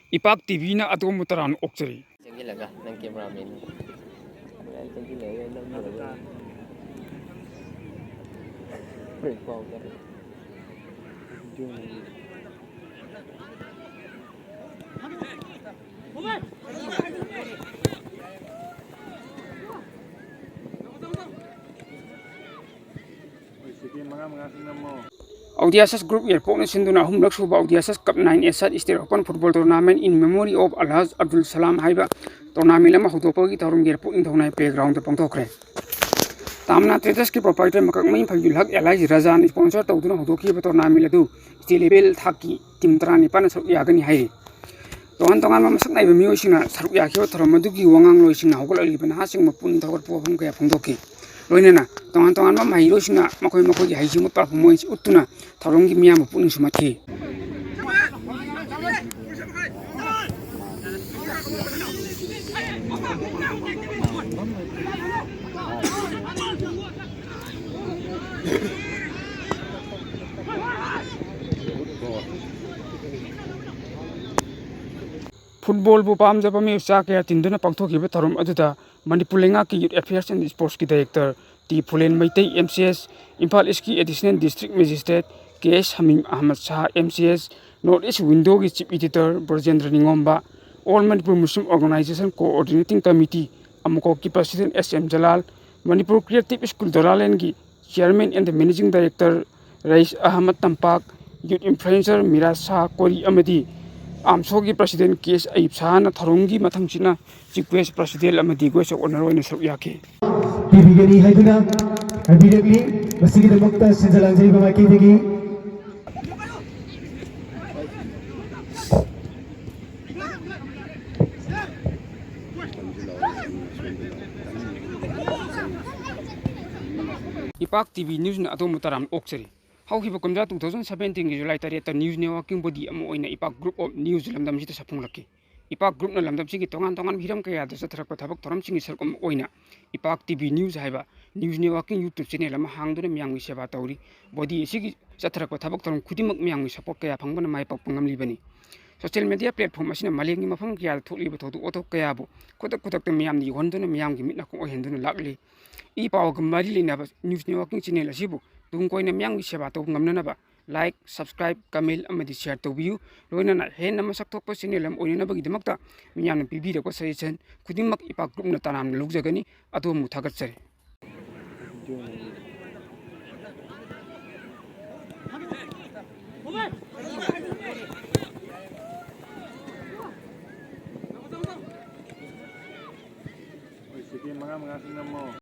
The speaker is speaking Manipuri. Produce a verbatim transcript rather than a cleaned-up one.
ꯏꯄꯥꯛ ꯇꯤꯚꯤꯅ ꯑꯗꯣꯝꯕꯨ ꯇꯔꯥꯝꯅ ꯑꯣꯛꯆꯔꯤ꯫ ꯆꯪꯁꯤꯜꯂꯒ ꯅꯪ ꯀꯦꯃꯦꯔꯥꯃꯦꯟ꯫ ꯆꯪꯁꯤꯜꯂꯒ ꯅꯪ ꯑꯧꯗꯤꯌꯥꯁꯁ ꯒ꯭ꯔꯨꯞ ꯌꯦꯔꯄꯣꯛꯅ ꯁꯤꯟꯗꯨꯅ ꯑꯍꯨꯝꯂꯛ ꯁꯨꯕ ꯑꯧꯗꯤꯌꯥꯁꯁ cup nine a side state open football tournament in memory of Alhaj Abdul Salam ꯍꯥꯏꯕ ꯇꯣꯔꯅꯥꯃꯦꯟ ꯑꯃ ꯍꯧꯗꯣꯛꯄꯒꯤ ꯊꯧꯔꯝ ꯌꯦꯔꯄꯣꯛ ꯅꯤꯡꯊꯧꯅꯥꯏ ꯄ꯭ꯂꯦꯒ꯭ꯔꯥꯎꯟꯗ ꯄꯥꯡꯊꯣꯛꯈ꯭ꯔꯦ꯫ ꯇꯥꯝꯅꯥ ꯇ꯭ꯔꯦꯗꯔꯁꯀꯤ ꯄ꯭ꯔꯣꯄꯥꯏꯇꯔ ꯃꯀꯛꯃꯌꯨꯝ ꯐꯩꯖꯨꯜ ꯍꯛ ꯑꯦꯂꯥꯏꯁ ꯔꯖꯥꯅ ꯁ꯭ꯄꯣꯟꯁꯔ ꯇꯧꯗꯨꯅ ꯍꯧꯗꯣꯛꯈꯤꯕ ꯇꯣꯔꯅꯥꯃꯦꯟ ꯑꯗꯨ ꯁ꯭ꯇꯦꯠ ꯂꯦꯚꯦꯜ ꯊꯥꯛꯀꯤ ꯇꯤꯝ ꯇꯔꯥꯅꯤꯄꯥꯟꯅ ꯁꯔꯨꯛ ꯌꯥꯒꯅꯤ ꯍꯥꯏꯔꯤ꯫ ꯇꯣꯉꯥꯟ ꯇꯣꯉꯥꯟꯕ ꯃꯁꯛ ꯅꯥꯏꯕ ꯃꯤꯑꯣꯏꯁꯤꯡꯅ ꯁꯔꯨꯛ ꯌꯥꯈꯤꯕ ꯊꯧꯔꯝ ꯑꯗꯨꯒꯤ ꯋꯥꯉꯥꯡꯂꯣꯏꯁꯤꯡꯅ ꯍꯧꯒꯠꯂꯛꯂꯤꯕ ꯅꯍꯥꯁꯤꯡꯕꯨ ꯄꯨꯛꯅꯤꯡ ꯊꯧꯒꯠꯄ ꯋꯥꯐꯝ ꯀꯌꯥ ꯐꯣꯡꯗꯣꯛꯈꯤ꯫ ꯂꯣꯏꯅꯅ ꯇꯣꯉꯥꯟ ꯇꯣꯉꯥꯟꯕ ꯃꯍꯩꯔꯣꯏꯁꯤꯡꯅ ꯃꯈꯣꯏ ꯃꯈꯣꯏꯒꯤ ꯍꯩꯁꯤꯡꯕ performance ꯎꯠꯇꯨꯅ ꯊꯧꯔꯝꯒꯤ ꯃꯤꯌꯥꯝꯕꯨ ꯄꯨꯛꯅꯤꯡ ꯁꯨꯝꯍꯠꯈꯤ꯫ ꯐꯨꯠꯕꯣꯜꯕꯨ ꯄꯥꯝꯖꯕ ꯃꯤꯑꯣꯏ ꯆꯥ ꯀꯌꯥ ꯇꯤꯟꯗꯨꯅ ꯄꯥꯡꯊꯣꯛꯈꯤꯕ ꯊꯧꯔꯝ ꯑꯗꯨꯗ ꯃꯅꯤꯄꯨꯔ ꯂꯩꯉꯥꯛꯀꯤ Youth Affairs and Sportsꯀꯤ Director T Phulen Meitei, M C S, Imphal ꯏꯁ꯭ꯠꯀꯤ Additional District Magistrate K S Hamim Ahmad Shah, M C S, North East Windowꯒꯤ Chief Editor Brajendra Ningomba, All Manipur Muslim Organisation Coordinating Committee, ꯑꯃꯀꯣꯛꯀꯤ President S M Jalal, Manipur Creative School ꯗꯣꯂꯥꯂꯦꯟꯒꯤ Chairman and the Managing Director Rayees Ahmad Tampak, Youth Influencer Miraj Shah ꯀꯣꯔꯤ ꯑꯃꯗꯤ ꯑꯥꯝꯁꯣꯒꯤ President ꯀꯦ ꯑꯦꯁ ꯑꯌꯨꯕ ꯁꯥꯍꯅ ꯊꯧꯔꯝꯒꯤ ꯃꯊꯪꯁꯤꯠꯅ Chief Guest, President ꯑꯃꯗꯤ Guest of Honour ꯑꯣꯏꯅ ꯁꯔꯨꯛ ꯌꯥꯈꯤ꯫ ꯄꯤꯕꯤꯒꯅꯤ ꯍꯥꯏꯗꯨꯅ ꯍꯥꯏꯕꯤꯔꯛꯂꯤ꯫ ꯃꯁꯤꯒꯤꯗꯃꯛꯇ ꯁꯤꯟꯖ ꯂꯥꯡꯖꯔꯤꯕ ꯃꯥꯏꯀꯩꯗꯒꯤ ꯏꯄꯥꯛ ꯇꯤ ꯚꯤ ꯅ꯭ꯌꯨꯁꯅ ꯑꯗꯣꯝꯕꯨ ꯇꯔꯥꯝꯅ ꯑꯣꯛꯆꯔꯤ꯫ ꯍꯧꯈꯤꯕ ꯀꯨꯝꯖꯥ two thousand seventeenꯒꯤ July ꯇꯔꯦꯠꯇ news networking body ꯑꯃ ꯑꯣꯏꯅ ꯏꯄꯥꯛ Group of News ꯂꯝꯗꯝꯁꯤꯗ ꯁꯛꯐꯣꯡꯂꯛꯈꯤ꯫ ꯏꯄꯥꯛ Groupꯅ ꯂꯝꯗꯝꯁꯤꯒꯤ ꯇꯣꯉꯥꯟ ꯇꯣꯉꯥꯟꯕ ꯍꯤꯔꯝ ꯀꯌꯥꯗ ꯆꯠꯊꯔꯛꯄ ꯊꯕꯛ ꯊꯧꯔꯝꯁꯤꯡꯒꯤ ꯁꯔꯨꯛ ꯑꯃ ꯑꯣꯏꯅ ꯏꯄꯥꯛ ꯇꯤ ꯚꯤ ꯅ꯭ꯌꯨꯁ ꯍꯥꯏꯕ news networking YouTube channel ꯑꯃ ꯍꯥꯡꯗꯨꯅ ꯃꯤꯌꯥꯝꯒꯤ ꯁꯦꯕꯥ ꯇꯧꯔꯤ꯫ Body ꯑꯁꯤꯒꯤ ꯆꯠꯊꯔꯛꯄ ꯊꯕꯛ ꯊꯧꯔꯝ ꯈꯨꯗꯤꯡꯃꯛ ꯃꯤꯌꯥꯝꯒꯤ support ꯀꯌꯥ ꯐꯪꯕꯅ ꯃꯥꯏ ꯄꯥꯛꯄ ꯉꯝꯂꯤꯕꯅꯤ꯫ Social media platform ꯑꯁꯤꯅ ꯃꯥꯂꯦꯝꯒꯤ ꯃꯐꯝ ꯀꯌꯥꯗ ꯊꯣꯛꯂꯤꯕ ꯊꯧꯗꯣꯛ ꯋꯥꯊꯣꯛ ꯀꯌꯥꯕꯨ ꯈꯨꯗꯛ ꯈꯨꯗꯛꯇ ꯃꯤꯌꯥꯝꯗ ꯌꯧꯍꯟꯗꯨꯅ ꯃꯤꯌꯥꯝꯒꯤ ꯃꯤꯠ ꯅꯥꯀꯣꯡ ꯑꯣꯏꯍꯟꯗꯨꯅ ꯂꯥꯛꯂꯤ꯫ ꯏ ꯄꯥꯎꯒ ꯃꯔꯤ ꯂꯩꯅꯕ news networking channel ꯑꯁꯤꯕꯨ ꯇꯨꯡ ꯀꯣꯏꯅ ꯃꯤꯌꯥꯝꯒꯤ ꯁꯦꯕꯥ ꯇꯧꯕ ꯉꯝꯅꯅꯕ like, subscribe, comment ꯑꯃꯗꯤ share ꯇꯧꯕꯤꯌꯨ꯫ ꯂꯣꯏꯅꯅ ꯍꯦꯟꯅ ꯃꯁꯛ ꯊꯣꯛꯄ channel ꯑꯃ ꯑꯣꯏꯅꯅꯕꯒꯤꯗꯃꯛꯇ ꯃꯤꯌꯥꯝꯅ ꯄꯤꯕꯤꯔꯛꯄ suggestion ꯈꯨꯗꯤꯡꯃꯛ ꯏꯄꯥꯛ ꯀꯨꯞꯅ ꯇꯔꯥꯝꯅ ꯂꯧꯖꯒꯅꯤ꯫ ꯑꯗꯣꯝꯕꯨ ꯊꯥꯒꯠꯆꯔꯤ꯫ ꯍꯣꯏ, second ꯃꯉꯥ ꯃꯉꯥ ꯁꯨꯝ ꯅꯝꯃꯣ꯫